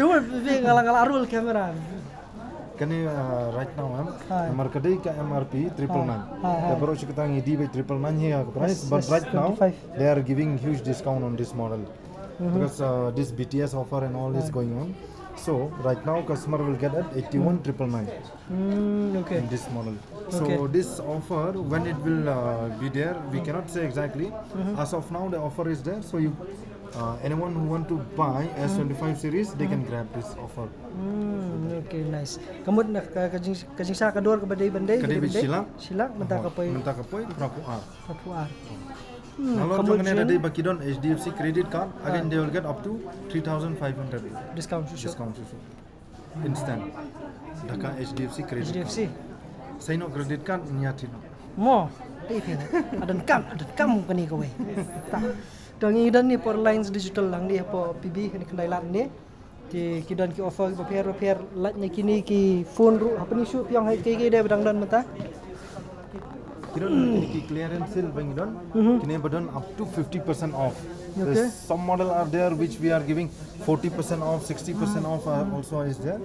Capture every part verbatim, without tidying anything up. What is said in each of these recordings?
Tu be ngala ngala arul kamera. Kane, uh, right now em. Hai. Namar ka dei ka M R P triple nine. Hai, hai. Ka baroh shi katta ngi die beit triple nine hi ka price, yes, but yes, right now twenty-five. They are giving huge discount on this model. Mhm. Because, uh, this B T S offer and all is, hai, going on. So right now customer will get at eighty-one triple nine. Hmm, okay. In this model. So, okay, this offer, when it will, uh, be there, we, hmm, cannot say exactly. Mhm. As of now, the offer is there. So you, uh, anyone who want to buy S twenty-five series, they can grab this offer. Hmm, okay, nice. Ka mut na ka, ka jing, ka jingshah ka dor kaba dei ban dei, ka dei beit shilak. Shilak, mynta ka poi. Mynta ka poi phra phew ar. Phra phew ar. Hmm, nalor jong kane da dei ba ki don H D F C credit card, again, ah, they will get up to three thousand five hundred. Discount shuh shuh. Discount shuh shuh. Instant. Da ka H D F C credit card. H D F C. Sa ïehnoh credit card, ngi ïa thied noh. Mo, dei phi. Adan kam, adan kam kane kawei. Ta. To ngi don ne por Reliance Digital lang ne por P B kane khyndai lad ne. Ki, ki don ki offer bapher bapher, lait na kine ki phone ruh, hapdeng shuh phi ong ha ki, ki dei ba dang don mynta. Ki don kine ki clearance sale ba ngi don. Mhm. Kine ba don up to fifty percent off. Okay. There's some model are there which we are giving forty percent off, sixty percent off, uh, also is there.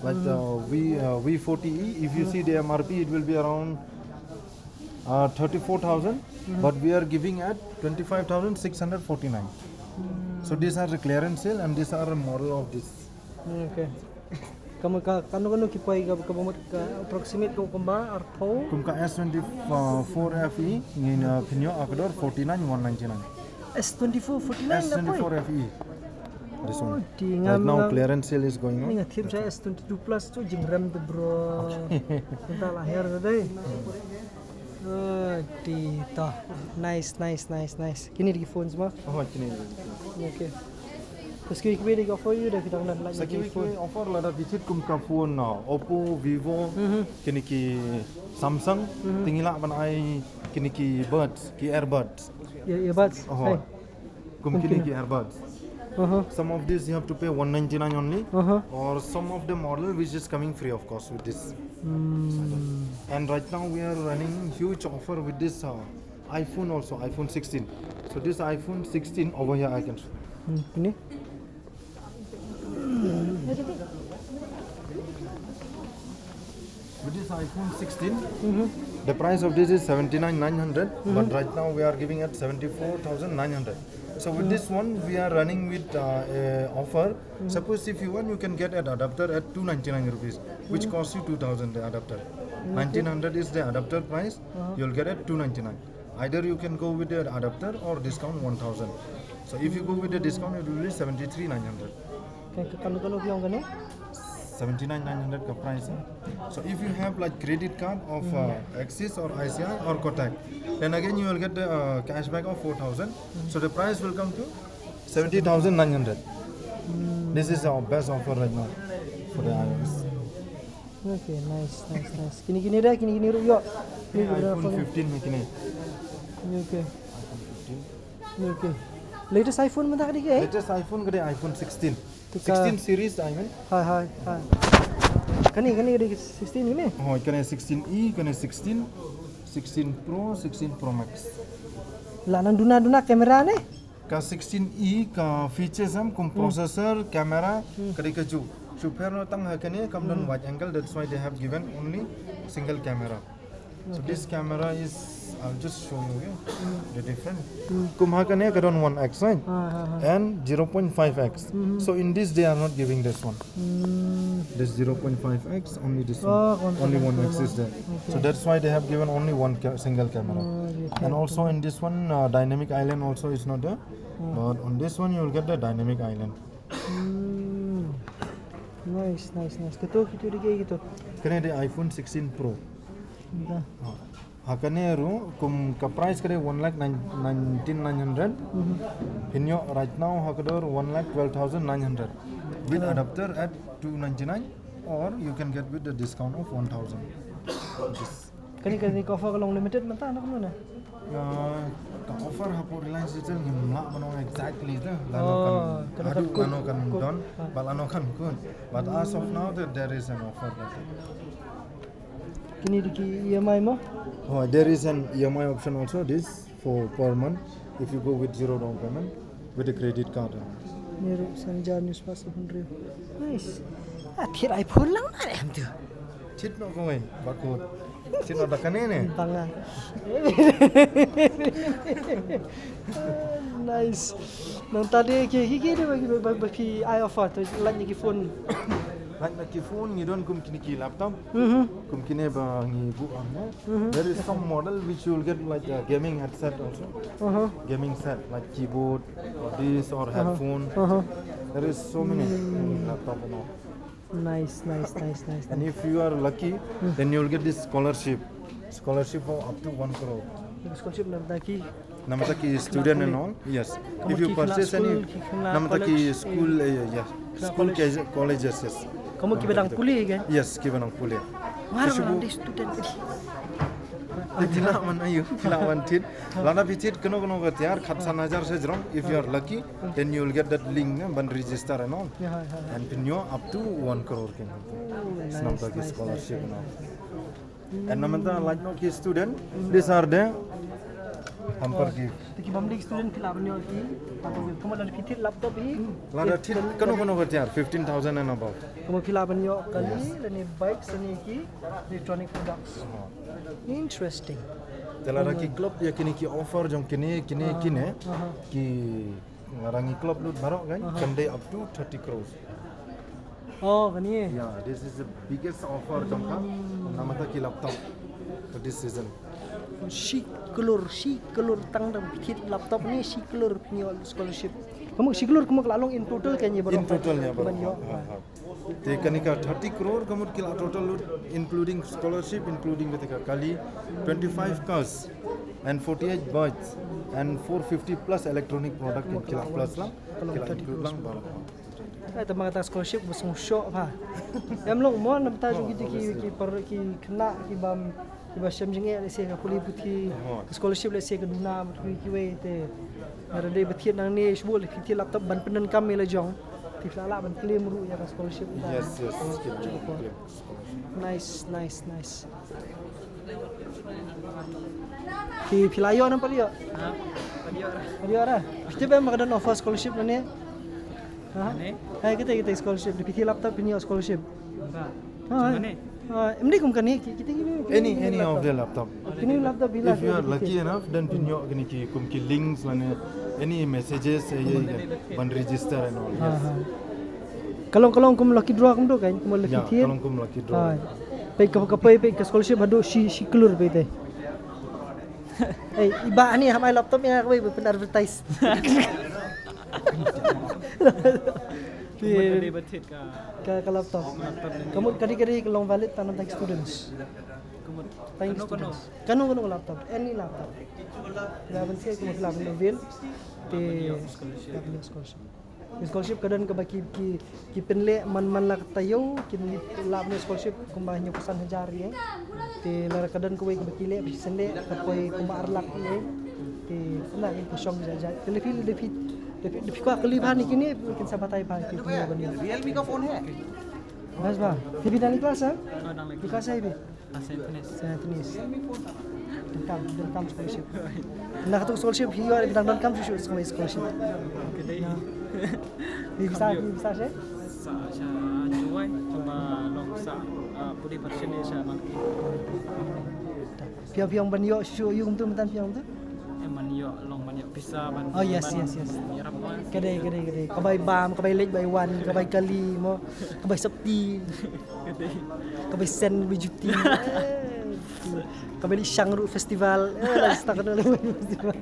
Like, uh, V, uh, V forty E, if you see the M R P, it will be around, uh, thirty-four thousand, but we are giving at twenty-five thousand six hundred forty-nine. So these are the clearance sale and these are a model of this. Okay. Kano kano ki poi ka, ka mut ka approximate ka kumba arphew. Kum ka S twenty-four F E ngin, uh, pynïoh ha ka dor forty-nine one ninety-nine. S twenty-four forty-nine. S twenty-four F E. This one. Right now clearance sale is going on. Nga thied sa S twenty-two plus tu jingrem tu, bro. Okay. Mynta la her dei. Oh, ti to. Nice, nice, nice, nice. Kine dei ki phones mo? Oh, kine dei. Okay. Bas ki, ki dei ki offer ïa u da ki dang, lait na ki phone. Sa ki offer lada phi thied kum ka phone, uh, Oppo, Vivo, kine ki Samsung, te ngi lah ban ai kine ki buds, ki earbuds. Ear-, earbuds. Oh. Hai. Kum kine ki earbuds. Uh-huh. Some of these you have to pay one ninety-nine only, uh-huh, or some of the model which is coming free of cost with this. Hmm. And right now we are running huge offer with this, uh, iPhone also, iPhone sixteen. So this iPhone sixteen over here I can show. Hmm, ini? With this iPhone sixteen, the price of this is seventy-nine nine hundred, but right now we are giving at seventy-four thousand nine hundred. So with this one, we are running with, uh, a offer. Suppose if you want, you can get an adapter at two ninety-nine rupees, which costs you two thousand, the adapter. Nineteen hundred is the adapter price. You'll get at two ninety-nine. Either you can go with the adapter or discount one thousand. So if you go with the discount, it will be seventy-three nine hundred. Kan, kan, kan, kan, kan, kan, eh? Seventy-nine nine hundred ka price, eh? So if you have, like, credit card of, uh, Axis or I C I or Kotak, then again you will get the, uh, cashback of four thousand. So the price will come to seventy thousand nine hundred. This is our best offer right now for the iOS. Okay, nice, nice, nice. Kine, kine dei, kine, kine ruh ïoh. Kine iPhone fifteen ne kine. Okay. iPhone fifteen. Okay. Latest iPhone mynta ka dei ke, eh? Latest iPhone ka dei iPhone sixteen. Sixteen series, I mean. Hai, hai, hai. Kane, kane ka dei sixteen kane? Oh, kane sixteen E, kane sixteen, sixteen Pro, sixteen Pro Max. La nang duna, duna kamera ne? Ka sixteen E ka features em kum processor, camera, ka dei kajuh. Shu pher noh tang ha kane kam don wide angle, that's why they have given only single camera. So this camera is, I'll just show you, okay? The different. Kum ha kane ka don one X, right? Ha, ha, ha. And zero point five X. So in this they are not giving this one. This zero point five X, only this one. Oh, only one X is there. Okay. So that's why they have given only one ca-, single camera. Oh, okay. And also in this one, uh, dynamic island also is not there. But on this one, you will get the dynamic island. Hmm. Nice, nice, nice. Kito, kito dei, kito. Kane dei iPhone sixteen Pro. Ha kane ruh, kum ka price ka dei one lakh nineteen nine hundred. Phin ïoh right now ha ka dor one lakh twelve thousand nine hundred. With adapter at two ninety-nine, or you can get with the discount of one thousand. Kane, kane ka offer ka long limited mynta, na kumno ne? Ah, ka offer hapoh Reliance Digital ngim lah ban ong exactly te lano kan haduh, lano kan don, bad lano kan kut. But as of now, there, there is an offer. Kine dei ki E M I mo? Oh, there is an E M I option also, this for per month, if you go with zero down payment, with a credit card. Ni ruh san hajar ni spah san hynriew. Nice. Ah, thied iPhone lang na em tu. Thied noh kumne, bakut. Thied noh da kane ne. Bang ah. Nice. Nangta de ki ki ki de ba ba ba phi ai offer to lait na ki phone. Lait na ki phone ngi don kum kine ki laptop. Mhm. Kum kine ba ngi buh am ne. Mhm. There is some model which you will get like a gaming headset also. Uh-huh. Gaming set like keyboard or this or headphone. Uh-huh. There is so many in laptop and all. Nice, nice, nice, nice, And nice. if you are lucky, then you will get this scholarship. Scholarship of up to one crore. Scholarship na bynta ki Namta ki student and all, yes. If you purchase any, namta ki school, eh, yeah. School, colleges, yes. Kamu ki ba dang pule ke? Yes, ki ba dang pule. Mar nang di student. Phi lah ban ayu, phi lah ban thied. Lada phi thied kano kano ka tiar, khatsan hajar sha jrong. If you are lucky, then you will get that link, eh, ban register and all. And phin ïoh up to one crore ke. Namta ki scholarship and all. And namta lait noh ki student, these are the hamper gift. Te ki bym dei student phi lah ban ïoh ki. Kumno lada phi thied laptop hi? Lada thied kano kano ka tiar, fifteen thousand and above. Kumno phi lah ban ïoh kali lane bike lane ki electronic products. Interesting. Te lada ki klop ïa kine ki offer jong kine kine kine ki Nga dang i klop lut baroh kan, kan dei up to thirty crores. Oh, kan ye? Yeah, this is the biggest offer jong ka. Namta ki laptop for this season. Shi klur, shi klur tang da phi thied laptop ne shi klur phi ïoh scholarship. Kumno shi klur kumno ka la long in total kan ye baroh? In total ne baroh. Te kane ka thirty crore ka mut ki la total lut, including scholarship, including bad ka kali, twenty-five cars and forty-eight bikes and four fifty plus electronic product ki la plus lang, ki la include lang baroh. Ai, tang kata scholarship ba sngewshoh ba. Em long mo namta jong ki ki ki par ki khynnah ki bym Kiba shem jingeh lehse ka pule puthi, ka scholarship lehse ka duna bad kiwei kiwei te. Lada dei ba thied nangne shuh lehse ki thied laptop ban pyndonkam ïa la jong. Te phi lah ban claim ruh ïa ka scholarship. Yes, yes. Nice, nice, nice. Phi, phi la ïoh ne ym pat ïoh? Ha? Ym pat ïoh. Ym pat ïoh ra. Phi tip em ba ka don offer scholarship nangne? Ha? Nangne? Ha, kita, kita scholarship. Phi thied laptop phin ïoh scholarship. Ba. Ha. Jong kane? Ha, em dei kum kane, ki, kita ni. Any, any of the laptop. Kine laptop bila. If you are lucky enough, then phin ïoh kine ki kum ki links lane any messages, eh, ye, ye, ban register and all. Ha, yes. Ha. Ka long, ka long kum lucky draw kumto kan, kum lucky thied. Ya, ka long kum lucky draw. Ha. Peit ka, ka peit, peit ka scholarship haduh shi, shi klur peit te. Eh, iba ani ham ai laptop ïa kawei ba pyn advertise. Phi. Ka, ka laptop. Ka mut ka dei, ka dei ka long valid tang na tang students. Tang students. Kano kano laptop, any laptop. Ïa ban sngewthuh ka mut ïa ban avail. Te ïa ban ïoh scholarship. Scholarship ka don kaba ki, ki, ki pynleh man man la ka taïew, kin lah ban ïoh scholarship kumba hynñiew phew san hajar ïa. Te lada ka don kawei kaba ki leh ba shisien leh ka poi kumba ar lak ïa. Te na ïa ka shong jait jait. Te lada phi, lada phi, lada phi kwah kylli bha ïa kine, kin sa batai bha ïa kine ban ïoh. Realme ka phone hai? Bas ba. Phi phi dang class ha? Dang class ha phi? Saint Agnes. Saint Agnes. Donkam, donkam scholarship. Na katu scholarship hi ïoh dang donkam shuh shuh scholarship. Phi visa, phi visa seh? Sa, sa Jowai, tang ba long sa, ah, pudi persen sa Malki. Phi ïoh, phi ïoh ban ïoh shuh ïoh kumtu, mynta phi ïoh kumtu? Em ban ïoh, long ban ïoh visa ban. Oh yes, yes, yes. Ka dei, ka dei, ka dei. Ka bai bam, ka bai leit bai wan, ka bai kali mo, ka bai sopti. Ka bai sen, ka bai juti. Ka bai leit shang ruh festival. Eh, la stak ruh festival.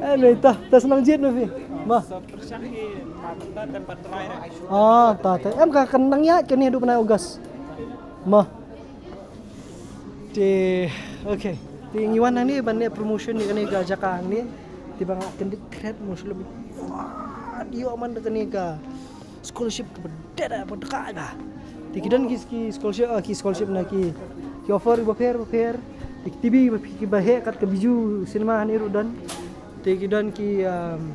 Eh, lei ta, ta snang jied ma phi. Ma. Ah, ta, ta. Em ka kan nang ïaid kane haduh bnai August. Ma. Te, okay. Te ngi wan hangne ban leh promotion ïa kane ka jaka hangne. Te ba nga kyndit thread mo shu lem. Ïoh man da kane ka scholarship kaba dei da ba dei ka. Te ki don ki, ki scholarship, ah, ki scholarship na ki, ki offer bapher bapher. Te ki T V ba, ki ba heh kat ka Bijou Cinema hangne ruh don. Te ki don ki, um,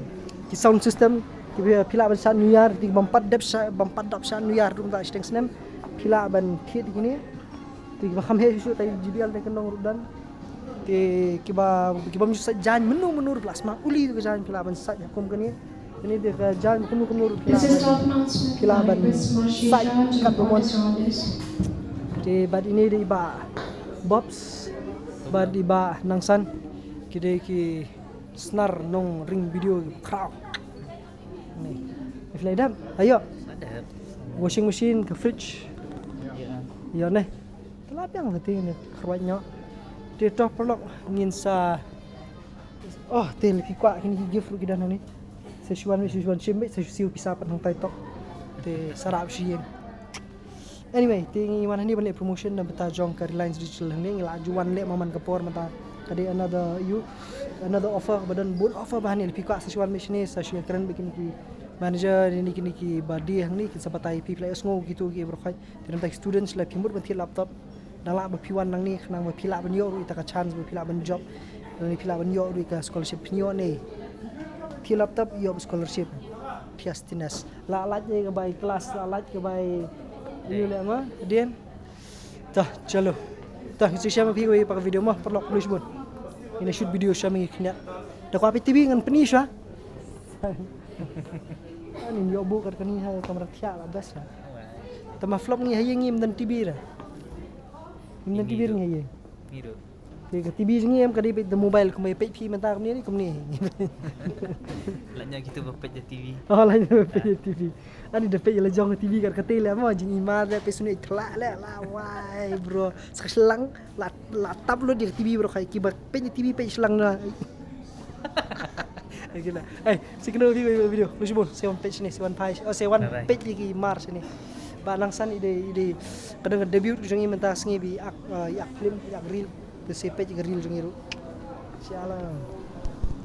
ki sound system, ki ba phi lah ban shad New Year, te bym pat dep shad, bym pat dep shad New Year ruh mynta shiteng snem. Phi lah ban thied kine. Te kiba kham heh shuh shuh tai J B L te ka nong ruh don. Te kiba, kiba ym ju sait jaiñ mynno mynno ruh phi lah sma uli te ka jaiñ phi lah ban sait ha kum kane. Ini dei ka jaiñ kumno kumno ruh phi lah ban, phi lah ban sait kat ba mon. Te bad ini dei i Bah Bobs bad i Bah Nangsan, ki dei ki snar nongring video ki khraw. Ni. Phi la dap? Ayo. Washing machine, ka fridge. Ïa ne. Te la biang te ne khrwai nyok. Te to paralok ngin sa. Oh, te lei phi kwah kine ki gift ruh ki don hangne. Sa shu wan, sa shu wan shim beit, sa shu siew pisa pat hangtai tok. Te sa rap shi ïing. Anyway, te ngi wan hangne ban leh promotion na bynta jong ka Reliance Digital hangne, ngi la ju wan leh man ka por mynta ka dei another, you, another offer ba don bun offer ba hangne. Lei phi kwah sa shu wan beit shane, sa shu ïakren beit kine ki manager ne kine ki ba die hangne, kin sa batai ïa phi, phi la ïohsngew kitu ki baroh khoit. Te na bynta ki students, lada phi mut ban thied laptop, dang lah ba phi wan nangne khnang ba phi lah ban ïoh ruh ita ka chance ba phi lah ban job, lane phi lah ban ïoh ruh ita ka scholarship. Phin ïoh ne thied laptop, ïoh scholarship. Thias tinas. La lait ka bai class, la lait ka bai. Ïoh leh ma dien. Tah, chalo. Tah, ngi shu shem ïa phi kawei pat ka video mo, paralok, khublei shibun. Ngin ïa shoot video shem, ngi khyndiat. Da kwah peit TV ngan pyni shuwa. Ani ïoh buh kat kane ha kamra thiah la best la. Tang ma vlog ngi ha ïing ngim don TV ra. Ngim don TV ra ngi ha ïing. Ngi ruh. Te ka TV jong ngi em ka dei peit da mobile, kumba peit phi mynta kumne, kumne. Lait ñiah kitu ba peit da TV. Oh, lait ñiah ba peit da TV. Ani da peit la jong ka TV kat kata leh mo, jingimar leh, peit sngewthuh leh, la wai bro. Sa ka shlang la, la tap lut ïa ka TV bro, khai kiba peit ïa TV peit shlang na. Gila. Eh, sa kynduh video, video. Khublei shibun, sa wan peit shane, sa wan phai. Oh, sa wan peit ïa ki mar shane. Bah Nangsan i dei, i dei. Ka dang ka debut jong i mynta ka sngi ba i ak, eh, i ak film, i ak reel. Te sa peit ïa ka reel jong i ruh. Sha la.